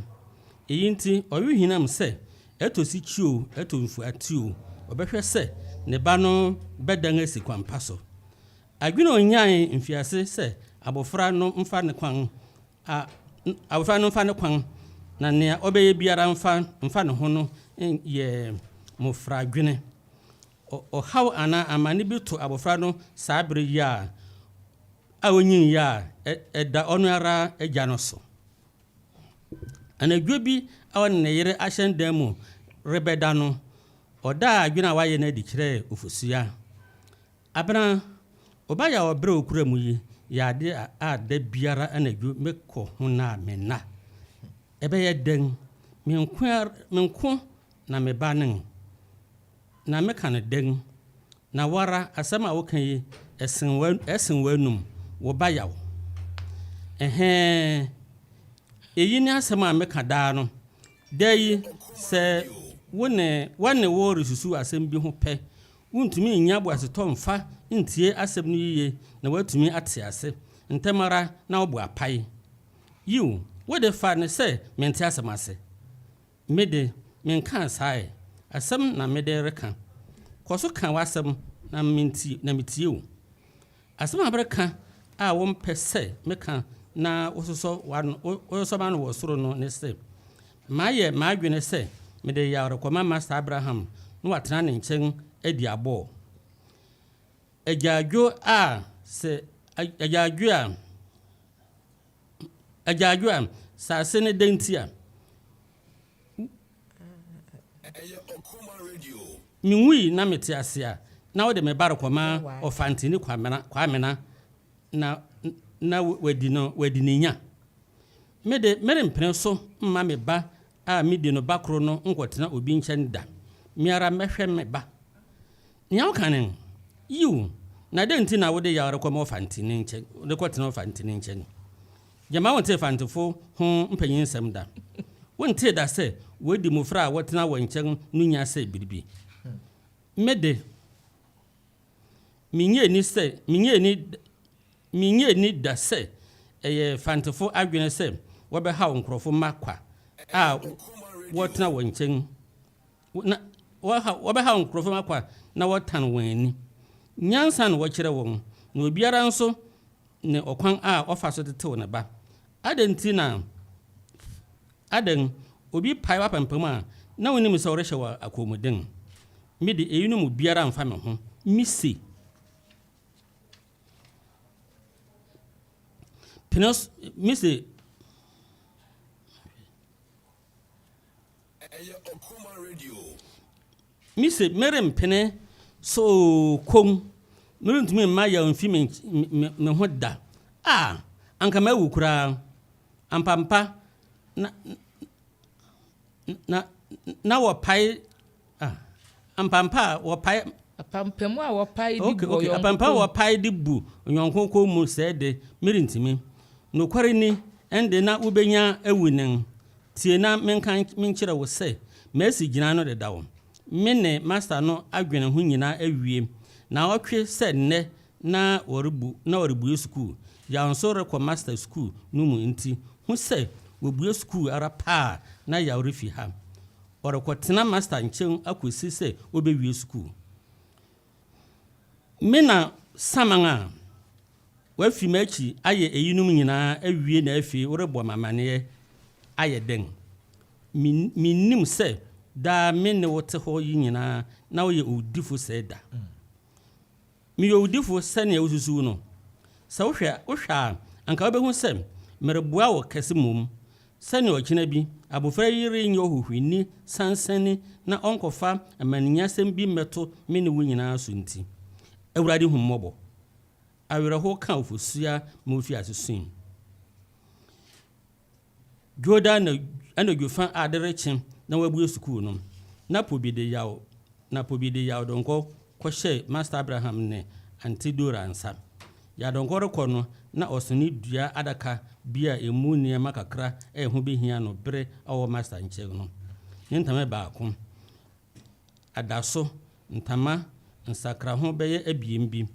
Eyi nti, ɔwe hinam sɛ ɛtɔ sikyi oo, ɛtɔ mfuate oo, ɔbɛhwɛ sɛ ne ba no bɛdan asi kwampa so. Adwene a onyae mfiase sɛ abofra no mfa ne kwan a abofra no mfa ne kwan na nea ɔbɛyɛ biara mfa mfa ne ho no yɛ mmofradwene. Ɔhaw anaa amane bi to abofra no saa bere yi a a onyin yi a, ɛda ɔno ara agya no so. Anadwo bi a ɔne ne yere ahyɛn dan mu rebɛda no, ɔdaa adwene a wayɛ no adi kyerɛɛ Ofosuya. Abena, wo ba yaw bere a okura mu yi yɛ ade a da biara anadwo mekɔ ho na menna. Ɛbɛyɛ dɛn? Me nko na me ba nen. Na meka no dɛn? Na wo ara, asɛm a woka yi, ɛsen w'anom, wo ba yaw. Ɛhɛɛ, eyi ne asɛm a meka daa no. Da yi, sɛ wo ne wɔne wo resusuw asɛm bi ho pɛ, wuntumi nnya boasetɔ mfa ntie asɛm no yiye na woatumi ate ase. Ntɛm ara na wo bo apae. Yiw, wo de fa no sɛ mente asɛm ase. Me de, menkaa saa ɛ. Asɛm na mede reka. Kɔ so ka w'asɛm na mintie, na metie wo. Asɛm a mereka a wompɛ sɛ meka na wososɔ w'ano, wososɔ m'ano wɔ soro no ne se, Mayɛ m'adwene sɛ mede yaw rekɔma Master Abraham na watena ne nkyɛn adi abɔɔ. Agyaadwo a sɛ, agyaadwo a. Agyaadwo a, sɛ ase ne dɛn nti a? Minwui na mete ase a, na wode me ba rekɔma Ɔfantini Kwamena, Kwamena na na wadi no, wadi ne nya. Me de, merempene so mma me ba a midi no bakoro no nkɔtena obi nkyɛn da. Me ara mɛhwɛ me ba. Nea woka ne, Yiw, na dɛn nti na wode yaw rekɔma ɔfanteni nkyɛn, rekɔtena ɔfanteni nkyɛn? Gyama wontee Fantefo ho mpanyinsɛm da. Wontee da sɛ wɔadi mmofra a wɔtena wɔn nkyɛn no nya sɛ biribi. Me de, minnye nni sɛ, minnye nni, minnye nni da sɛ ɛyɛ Fantefo adwene sɛ wɔbɛhaw nkurɔfo mma kwa a wɔtena wɔn nkyɛn Na wɔhaw, wɔbɛhaw nkurɔfo ma kwa na wɔtan wɔn ani. Nyansa na wɔkyerɛ wɔn, na obiara nso ne ɔkwan a ɔfa so tetew ne ba. Adɛn nti na, adɛn, obi pae w'apampam a, na wunnim sɛ ɔrehyɛ wo akɔnmuden? Me de, eyinom mu biara mfa me ho. Mise. Pene so, mise. Mise merempene so oo komm Merentumi mma yaw mfi me me ho da Ah, anka mawu koraa Ampampa na na na wɔpae ah Ampampa a wɔpae Apampam a wɔpae de Okay, bu okay. ɔyɔnko Apampam a kɔn mu. wɔpae de bu ɔyɔnko kɔn mu sɛɛ de, merentumi. Nokware ni, ɛnde na wubenya awu nen. Tie na menka menkyerɛ wo sɛ, Masi gyinae no dedaw. Me ne masta no adwene ho nyinaa awie. Naawɔtwe sɛ nnɛ na wɔrebu na wɔrebue sukuu. Yaw nso rekɔ masta sukuu no mu nti hu sɛ wɔbue sukuu ara pɛ a na Yaw refi ha. Ɔrekɔtena masta nkyɛn akosi sɛ obewie sukuu. Me na saman a wafi m'akyi ayɛ eyinom nyinaa awie na afei worebɔ me amanneɛ ayɛ dɛn? Minnim sɛ daa me ne wo te hɔ yi nyinaa na woyɛ owudifo sɛɛ da. Meyɛ owudifo sɛnea wususuw no? Sɛ wohwɛ wohwɛ a, anka wubehu sɛ mereboa wo kɛse mmom. Sɛnea ɔkyena bi, abofra yi renyɛ ɔhohwini sansani na ɔnkɔfa amanniasɛm bi mmɛto me ne wo nyinaa so nti. Awurade hu mmɔbɔ. Awerɛhow kaa Ofosuaa ma ofii ase sui. Dwoda anadwo fa a ade rekye na wɔabue sukuu no, na Pobi de yaw na Pobi de yaw Donkor kɔhyɛɛ Master Abraham ne Auntie Dora nsa. Yaw Donkor rekɔ no, na ɔso ne dua adaka bi a emu nneɛma kakra a ɛho behia no bere a ɔwɔ Master nkyɛn no. Ne ntama baako. Adaso, ntama, nsakraho bɛyɛ abien bi,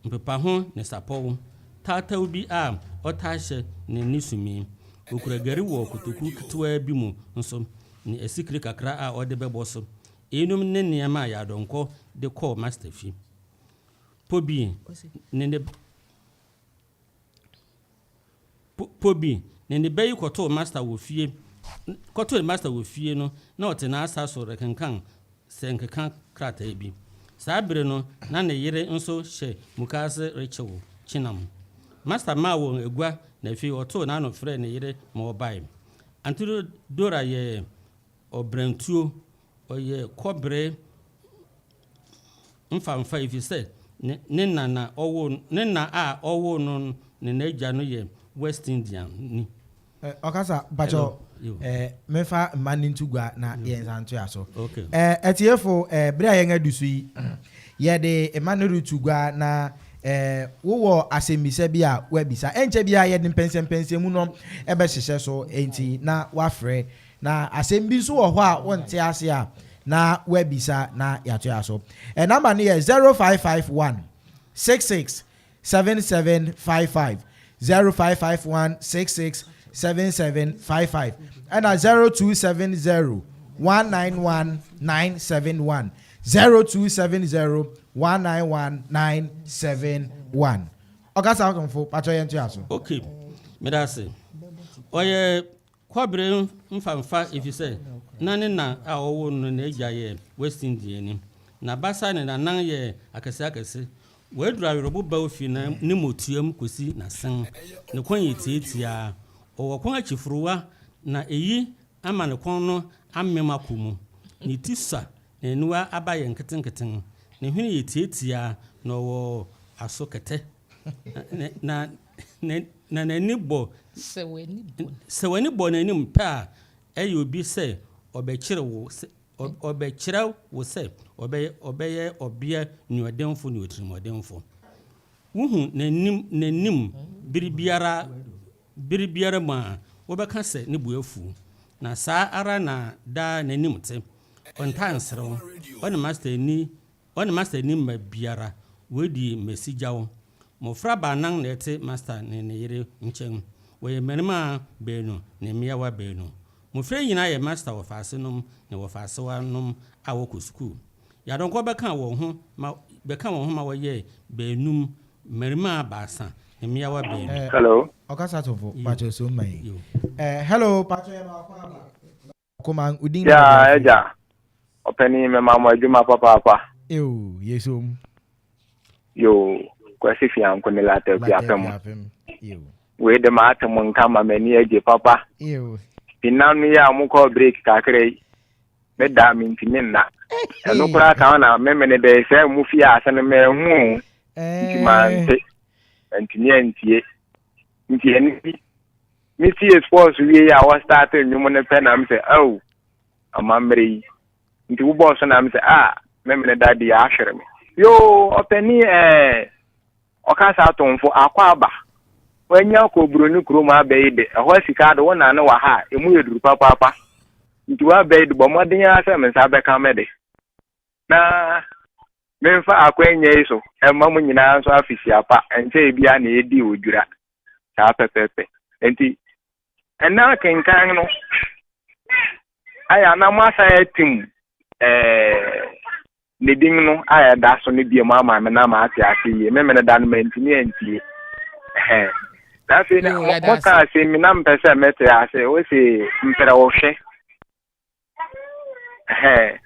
mpepaho ne sapɔw, tawtaw bi a ɔtaa hyɛ ne ne sumii. Okura gari wɔ kotoku ketewaa bi mu nso, ne asikre kakra a ɔde bɛbɔ so. Eyinom ne nneɛma a Yadonkɔ de kɔɔ Master fi. Pobi ne ne. Pobi ne ne ba yi kɔtoo Master wɔ fie kɔtoo Master wɔ fie no, na ɔte n'asa so rekenkan sɛnkeka krataa bi. Saa bere no, na ne yere nso hyɛ mukaase rekyew kyenam. Master maa wɔn agua na afei ɔtoo n'ano frɛɛ ne yere ma ɔbae. Auntie Dora yɛ ɔbrantuo, ɔyɛ kɔbere mfamfa efisɛ ne ne na na ɔwoo ne na a ɔwoo no ne n'agya no yɛ West Indian ni. Eh, ɔkasa mpakyɛ eh, memfa mma no nto gua na yɛn nsa ntoa so. Okay. Eh, atiefo, eh, bere a yɛn adu so yi, yɛde mma no reto gua na eh, wowɔ asɛmmisa bi a woabisa. Ɛnkyɛ biara yɛde mpɛnsɛmpɛnsɛmu no ɛbɛhyehyɛ so, enti na woafrɛ Na asɛm bi nso wɔ hɔ a wonte ase a, na woabisa na yɛatoa so. Ɛ number no yɛ 0551 66 7755, 0551 66 7755, ɛna 0270 191 971, 0270 191 971. Ɔkasa ɔtomfo, patwɔ yɛntoa so. Ok, meda ase. Ɔyɛ Kɔbere mfamfa efisɛ na ne na a ɔwoo no no n'agya yɛ West Indiani. N'abasa ne n'anan yɛ akɛseakɛse. Waduru awerɛbobaw fi ne mmotuam kosi n'asen. Ne kɔn yɛ tiatiaa. Ɔwɔ kɔn akyi forowa na eyi ama ne kɔn no amem akɔ mu. Ne ti sua na n'aniwa aba yɛ nketenkete. Ne hwene yɛ tiatiaa na ɔwɔ aso kɛtɛ. Na na n'ani bɔ. Sɛ w'ani bɔ. Sɛ w'ani bɔ n'anim pɛ a, ɛyɛ obi sɛ ɔbɛkyere wo sɛ ɔbɛkyerɛ wo sɛ ɔbɛyɛ ɔbɛyɛ ɔbea nuɔdenfo ne otirimɔdenfo. Wuhu n'anim n'anim bere biara bere biara mu a, wobɛka sɛ ne bo afuw. Na saa ara na daa n'anim te. Ɔntaa nserew. Ɔne Master nni Ɔne Master nni mma biara. Wɔadi mmasi gyaw. Mmofra baanan na ɛte Master ne ne yere nkyɛn. Wɔyɛ mmarimaa baanu ne mmeawa baanu. Mmofra yi nyinaa yɛ Master wɔfaasenom ne wɔfaasewanom a wɔkɔ sukuu. Yadɔnkɔ bɛkaa wɔn ho ma bɛkaa wɔn ho ma wɔyɛɛ baanum, mmarimaa baasa ne mmeawa baanu. Eh, Hello. Ɔkasa tofo, Yo. pakyɛ so mma yi. Yo. Eh, hello, pakyɛ yɛ ma wakɔ aba. Koma, wo din ne Yeah, baabi a wofiri? agya, ɔpanin mema mo adwuma papaapa. Eo, yesom. Yo, Kwasi Fianko ne Lata Lata Akuapem. Akuapem. Eo. Wei de maate mo nka ma m'ani agye papa. Eo. Nna no yi a mokɔɔ break kakra yi, meda mentumi nna. Ɛno koraa ka ho na memene dɛ sɛ mo fie ase no manhu o, nti Eh, mante, mantumi antie. Nti ɛno bi Me tie sports wie a wɔ start nnwom no pɛ na me sɛ oh amammerɛ yi nti wobɔɔ so na me sɛ ah memene da deɛ ahwere me yoo ɔpɛni ɛɛ eh, ɔkasa atomfo akɔ aba wanya kɔ buroni kurom aba yi de ɛhɔ sika de wo nane wɔ ha a emu yɛ duru papaapa. Nti w'aba yi de, bɔ mmɔden ara sɛ me nsa bɛka me de, na memfa akwannya yi so mma mo nyinaa nso afehyia pa. Ɛnkyɛe biara na yɛdii odwira saa pɛpɛɛpɛ. Nti ɛnnɛ akenkan no ayɛ a na moasan atim ɛɛ ne din no a ɛda so no biom ama me na mate ase yie. Memeneda no mantumi antie. Ɛhɛn. Na afei na Yoo, yɛda moka ase. asɛm bi na mepɛ sɛ mete ase. Wose mprɛwohwɛ. Ɛhɛn.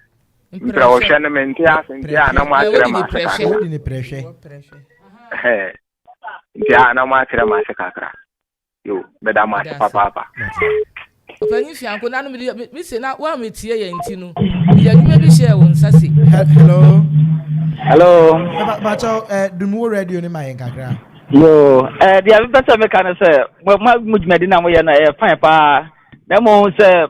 Mprɛwohwɛ. Mprɛwohwɛ no mente ase nti a na moakyerɛ Wodi me ne ase prɛhwɛ. kakra. Wodi ne prɛhwɛ. Ɛhɛn. Nti a na moakyerɛ me ase kakra. Yo, meda mo ase Meda ase. papaapa. Ɔpanyin Fianko, na no mede me me se na woammetie yɛn nti no, mede adwuma bi hyɛɛ wo nsa se. Hello. Hello. Bakyɛw, eh, dum wo radio no ma yɛn kakra. Yo, eh, deɛ mepɛ sɛ meka no sɛ, mo mo dwumadi na moyɛ no ɛyɛ fine paa. Na mmom sɛ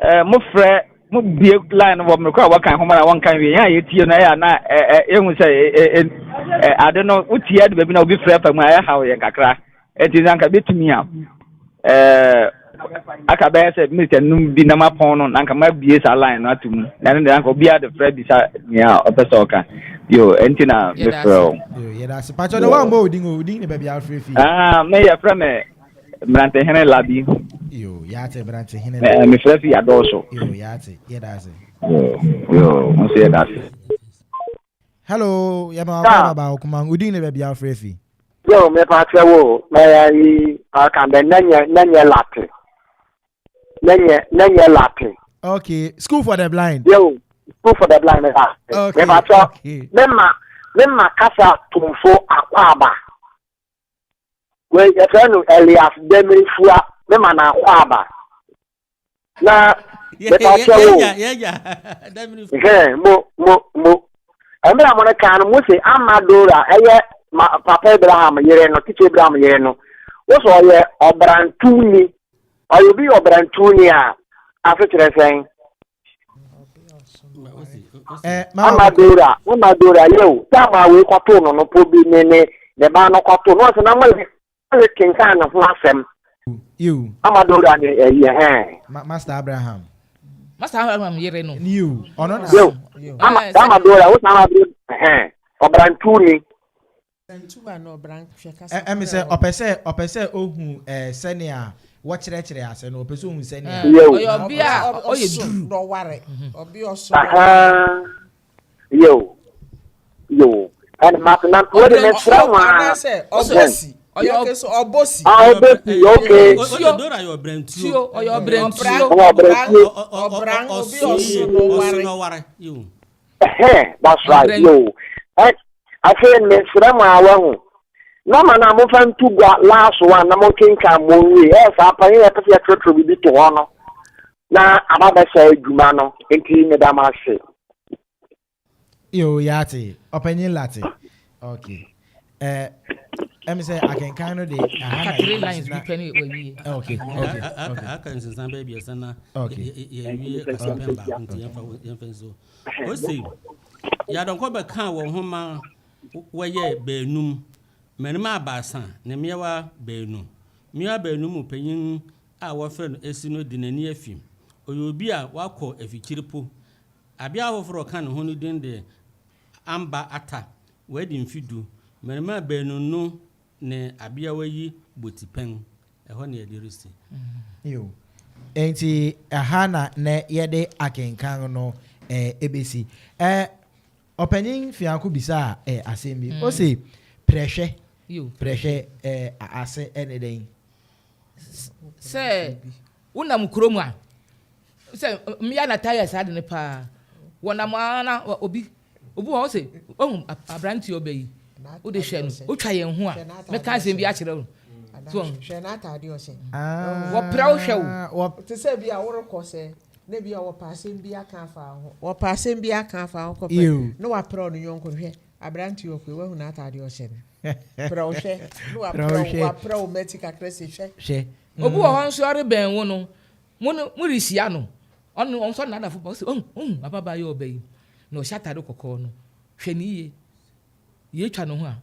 eh, mofrɛ mobue line no wɔ mmerɛ koro a wɔkan nhoma na wɔnkan wie yɛn a yɛtie no ɛyɛ a na yɛhu sɛ ade no wotie ade baabi na obi frɛ fa mu a ɛhaw yɛn kakra. Ɛnti na anka bɛtumi a aka bɛyɛ sɛ minute anum bi na mapɔn no na anka mabue saa line no ato mu na ɛno deɛ anka obiara de frɛ bisa nea ɔpɛ sɛ ɔka. Yo, ɛnti na mefrɛ o. Yɛda ase. Pakyɛ no woammɔ odin o, odin ne baabi a wofrɛ fi. Ah, me yɛfrɛ me Mmerantehene Labi. Yo, yɛate Mmerantehene Labi. Mefrɛ fi Adɔɔso. Yo, yɛate, yɛda ase. Yo, yo, nso yɛda ase. Hello, yɛma wakɔ baba okuma, odin ne baabi a wofrɛ fi. Yo, mepa kyɛ wo, mɛyɛ yi ɔka bɛ nɛnyɛ nɛnyɛ late. Nɛnyɛ nɛnyɛ late. Okay, school for the blind. Yo, school for the blind. Okay, mepa kyɛ, okay. mema mema kasa tumfo akɔ aba. Wei yɛfrɛ no Elias Demirifua me ma no akwaaba na mepa kyɛ wo hɛn mo mo mo mmerɛ a mo no kan no mo se ama Dora ɛyɛ ma papa Abraham yere no tikya Abraham yere no wo sɛ ɔyɛ ɔbrantuni ɔyɛ obi yɛ ɔbrantuni a ase kyerɛ sɛn Eh, ama Dora ama Dora yɛ o tam a wei kɔtoo no no po bi ne ne ne ba no kɔtoo no ɔsɛ na mo le kenkan ne ho asɛm ama Dora ne ɛyɛ hɛn. Master Abraham. Master Abraham yere no. New ɔno na. Yo ama ama Dora o san abiri hɛn ɔbrantu ni. Ɛmi sɛ ɔpɛ sɛ ɔpɛ sɛ ohu ɛɛ sɛnea wɔkyerɛkyerɛ ase no ɔpɛ sɛ ohu sɛnea. Ɔyɛ ɔbea a ɔyɛ duru. Yo yo ɛna ma na ntoa de mɛsrɛ ho ara. Ɔbɔsi ɔbɔsi. Ah ɔbɔsi okay. Ɔyɛ ɔyɛ ɔbrɛntuo. Ɔyɛ ɔbrɛntuo. Ɔbran obi ɔso na ɔware. Ɛhɛn that's right yo. Afei mesrɛ mo ara wahu. Nɔma no a momfa nto gua last one na monkenkan mo nwie. Ɛyɛ saa pa yɛn yɛpɛ sɛ yɛtwerɛtwerɛ biribi to hɔ no na aba bɛsɛe adwuma no nti meda mo ase. Yo yate ɔpanyin late okay eh ɛmi sɛ akenkan no de aha na three lines bi pɛ ne wawie. Okay okay okay. Aka nsensan bɛyɛ biɛsa na okay yɛwie kasapɛn baako nti yɛmfa yɛmfa nso. Ose, Yadɔnkɔ bɛkaa wɔn ho ma wɔyɛɛ baanum, mmarimaa baasa ne mmeawa baanu. Mmeawa baanu mu panyin a wɔfrɛ no Esi no de n'ani afi. Ɔyɛ obi a wakɔ afikyiri po. Abeawa foforo a ɔka ne ho no din de Amba Atta, wadi mfe du. Mmarimaa baanu no ne abeawa yi bɔ tipɛn. Ɛhɔ na yɛde resi. Yo. Enti ɛha na nɛ yɛde akenkan no eh, ebesi. Eh, ɔpanyin Fianko bisaa eh, asɛm bi. Mm. Ose, prɛhwɛ, prɛhwɛ eh, ase ɛne dɛn? Sɛ wonam kurom a, sɛ mmea na taa yɛ saa ade no paa. Wɔnam ara na obi obi wɔ hɔ sɛ wahu aberanteɛ ɔbɛ yi wode hwɛ no wotwa yɛn ho a mɛka asɛm bi akyerɛ wo. So hwɛ n'ataade ɔhyɛ. Wɔpra wo hwɛ wo. Te sɛ bi a worekɔ sɛ na bi a wɔpɛ asɛm bi aka afa ho. Wɔpɛ asɛm bi aka afa ho kɔpɛ na wapra ɔno yɔnko no hwɛ aberanteɛ ɔkɔ yi wahu n'ataade ɔhyɛ no. Pra wo hwɛ na wapra wo wapra wo mati kakra sɛ hwɛ. Hwɛ. Obi wɔ hɔ nso ɔrebɛn wo no Mo no, morehyia no, ɔno ɔno nso ɔne n'adamfo ba, ɔse, Ohu, ohu ababaa yi a ɔba yi, na ɔhyɛ atade kɔkɔɔ no, hwɛ no yie, yei twa ne ho a,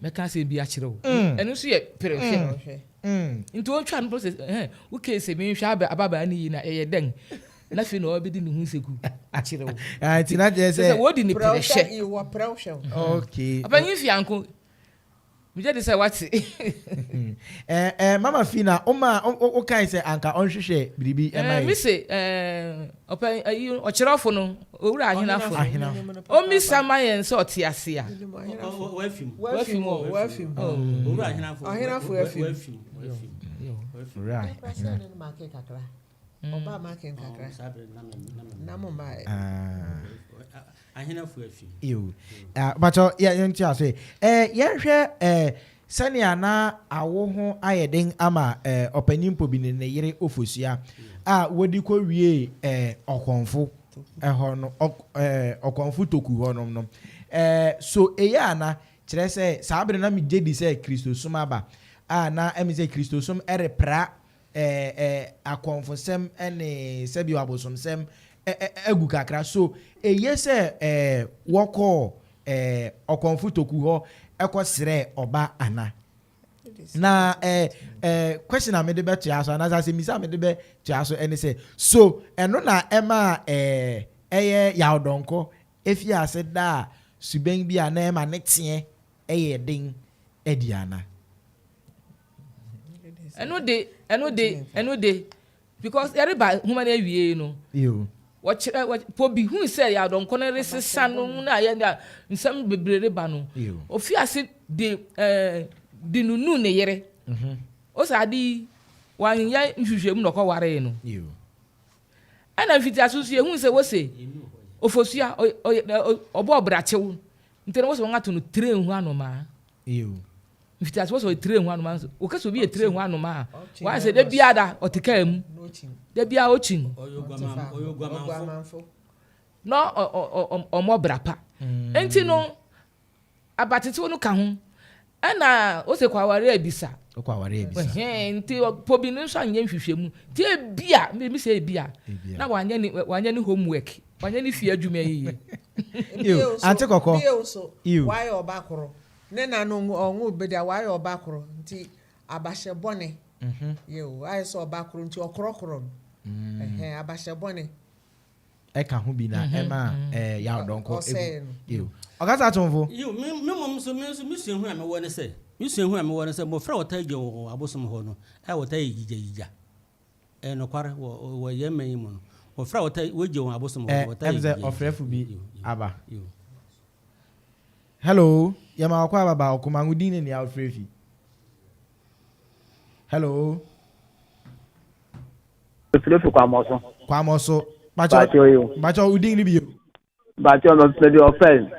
mɛka asɛm bi akyerɛ wo. Ɛno nso yɛ perehwɛ. Nti ɔtwa no pɛ sɛ, ɛhɛn, wo case menhwɛ ababaa no yie na ɛyɛ dɛn? Na afei na ɔbɛdi ne ho nseku akyerɛ wo. Ah, nti na kyerɛ sɛ sɛ wɔdi ne pɛrɛhyɛ. Wɔprɛw hwɛ wo. Okay. Ɔpanyin Fianko, megye di sɛ wate. Eh, eh, Mama Fina, woma wokae sɛ anka ɔnhwehwɛ biribi ɛma yɛ. Mise, eh, ɔpɛ ayi ɔkyerɛwfo no, owura Ahenafo no. Ɔmmisa ma yɛn sɛ ɔte ase a. Wafim. Wafim o, wafim. Owura Ahenafo. Ahenafo afim. Wafim. Owura Ahenafo. Ɔba makin kakra. Na mo ma. Ahenafo afi. Ew. Bàtɔ yɛ yɛn ti aso yi. Ɛɛ yɛnhwɛ ɛɛ sɛnea na awo ho ayɛ den ama ɛɛ ɔpanyin Pobi ne ne yere Ofosua a wɔde kɔ wie ɛɛ ɔkɔnfo ɛhɔ no ɔk ɛɛ ɔkɔnfo Toku hɔ nom no. Ɛɛ so eye ana kyerɛ sɛ saa bere na megye di sɛ Kristosom aba a na ɛmi sɛ Kristosom ɛrepra akɔmfosɛm ne sɛbio abosomsɛm agu kakra. So eye sɛ wɔkɔɔ ɔkɔmfo Toku hɔ kɔsrɛɛ ɔba ana? Na question a mede bɛtoa so anaasɛ asɛmmisa a mede bɛtoa so ne sɛ, so ɛno na ɛmaa ɛyɛ Yaw Donkor fii ase daa suban bi a na ɛma ne teɛ yɛ den adi ana? Ɛno de, ɛno de, ɛno de, because yɛreba nhoma no awiei no, wɔkyerɛ wɔ Pobi hui sɛ Yadɔnkɔ no resesa no mu na yɛ na nsɛm bebree reba no, ofi ase de ɛɛ de nunu ne yere. Ose ade yi, wanyɛ nhwehwɛmu na ɔkɔwaree no. Ɛna mfitiase nso yɛhui sɛ wose Ofosua ɔbɔ ɔbrakyew nti na wose wɔn ato no tire ho anomaa. Mfitiase wose ɔyɛ tire ho anomaa nso wɔka sɛ obi yɛ tire ho anomaa a wɔayɛ sɛ da biara da ɔte kaa mu da biara ɔkyin na ɔmmɔ bra pa nti no Abatetew no ka ho. Ɛna ose kɔ aware abisa. Ɔkɔ aware abisa. Ɛhɛn nti pobi no nso anyɛ nhwehwɛmu. Nti ebia, me sɛ ebia, na wanyɛ ne wanyɛ ne homework, wanyɛ ne fie adwuma yiye. Ew, ante kɔkɔ. Bio nso, Ew. wayɛ ɔba koro. Ne na no ɔnwo ba da, wayɛ ɔba koro nti abahyɛ bɔne. Ew, ayɛ sɛ ɔba koro nti ɔkorɔkorɔ no. Ɛhɛn, abahyɛ bɔne. Ɛka ho bi na ɛma yaw dɔnkɔ egu. Ɔkasa atomfo. Yiw, me me mmom nso, me nso me suahu a mewɔ ne sɛ, me suahu a mewɔ ne sɛ, mmofra a wɔtaa gye wɔ abosom hɔ no, a wɔtaa yɛ yigyayigya. Ɛyɛ nokware, wɔ wɔ yɛn man yi mu no, mmofra a wɔtaa wogye wɔn abosom hɔ no, wɔtaa yɛ Ɛm sɛ yigyayigya. ɔfrɛfo bi Yiw, yiw, aba. yiw. Hello, yɛma wakɔ aba ba ɔkoma wo din ne nea wofrɛ fi. Hello. Mefrɛ fi Kwamɔso. Kwamɔso. Bakyɛ yi o. Bakyɛ wo din ni bio. Bakyɛ mede ɔfɛ.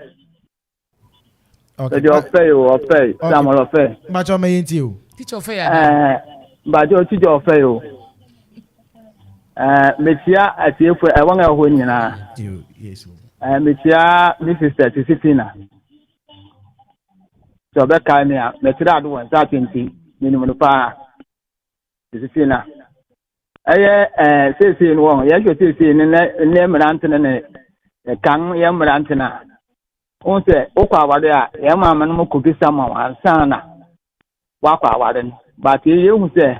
Okay. Mede ɔfɛ yi o ɔfɛ yi. Samuel ɔfɛ. Bakyɛ ɔmɛ yɛn ti o. Teacher ɔfɛ yɛ ana. Ɛɛ bakyɛ teacher ɔfɛ yi o. Ɛɛ mekyia atiefo ɛwɔn a ɛwɔ hɔ nyinaa. Ɛɛ mekyia me sister Sisi Tina. Sɛ ɔbɛkae me a mɛkyerɛ ado wɔ nsa atenten menim no paa. Sisi na ɛyɛ ɛɛ seesei no wɔn yɛhwɛ seesei ne nɛ ne mmerante ne ne kan yɛ mmerante na wɔn sɛ wokɔ aware a yɛn maame no mo kɔ bisa ma wɔn ansa na wakɔ aware no but yɛhu sɛ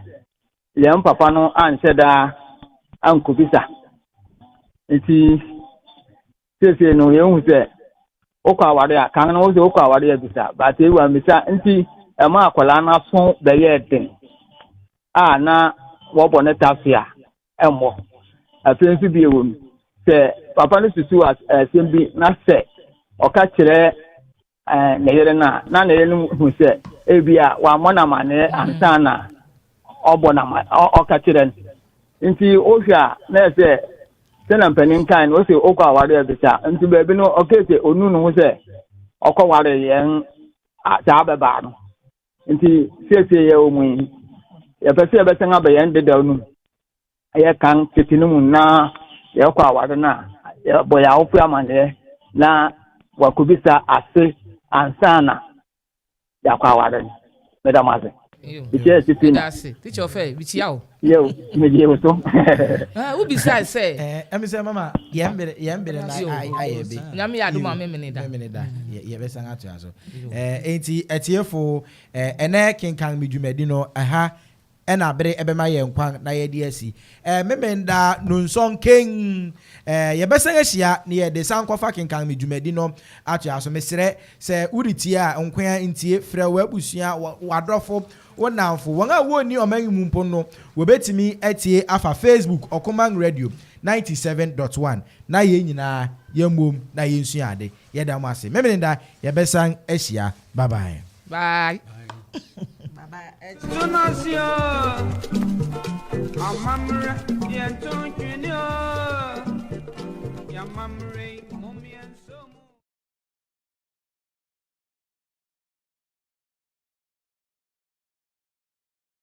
yɛn papa no anhyɛ daa ankɔ bisa nti seesei no yɛhu sɛ wokɔ aware a kan no wo sɛ wokɔ aware a bisa but ewu amisa nti ɛma akwadaa no aso bɛyɛɛ den a na wɔbɔ ne tase a ɛmmɔ afei nso bi ɛwɔ mu sɛ papa no susu asɛm bi na sɛ ɔka kyerɛ ne yere no a na ne yere no hu sɛ ebi a wammɔ no amanneɛ ansa na ɔbɔ no ama ɔka kyerɛ no nti wohwɛ a na ɛsɛ sɛ na mpanin kan no ɔsɛ ɔkɔ aware abisa nti baabi no ɔkɛ sɛ ɔnu ne ho sɛ ɔkɔware yɛn saa bɛbaa no nti siesie yɛ wɔ mu yi yɛpɛ sɛ yɛbɛsan aba yɛn dedaw no mu ɛyɛ kan tete no mu na yɛkɔ aware no a yɛbɔ yɛn awofo amanneɛ na wakɔbisa ase ansa na yɛakɔ aware no meda mo ase mekyia titi na teacher ɔfɛ mekyia wo yɛ megye wo so wobisa sɛ ɛmi sɛ mama yɛn bere yɛn bere na ayɛ bi nyame yɛ adom a memene da memene da yɛbɛsan atoa so enti atiefo ɛnɛ kenkan me dwumadi no ɛha. Ɛna bere ɛbɛma yɛn kwan na yɛde asi. Ɛɛ Memenda nonsɔn keng. Ɛɛ yɛbɛsan ahyia na yɛde sankɔfa kenkan me dwumadi no atoa so. Mesrɛ sɛ woretie a, nkoa ntie, frɛ w'abusua, w'adɔfo, wo nnamfo, wɔn a wɔnni ɔman yi mu mpo no, wɔbɛtumi atie afa Facebook Ɔkoman Radio 97.1 na yɛn nyinaa yɛmmom na yɛnsua ade. Yɛda mo ase. Memeneda yɛbɛsan ahyia. Bye bye. Bye.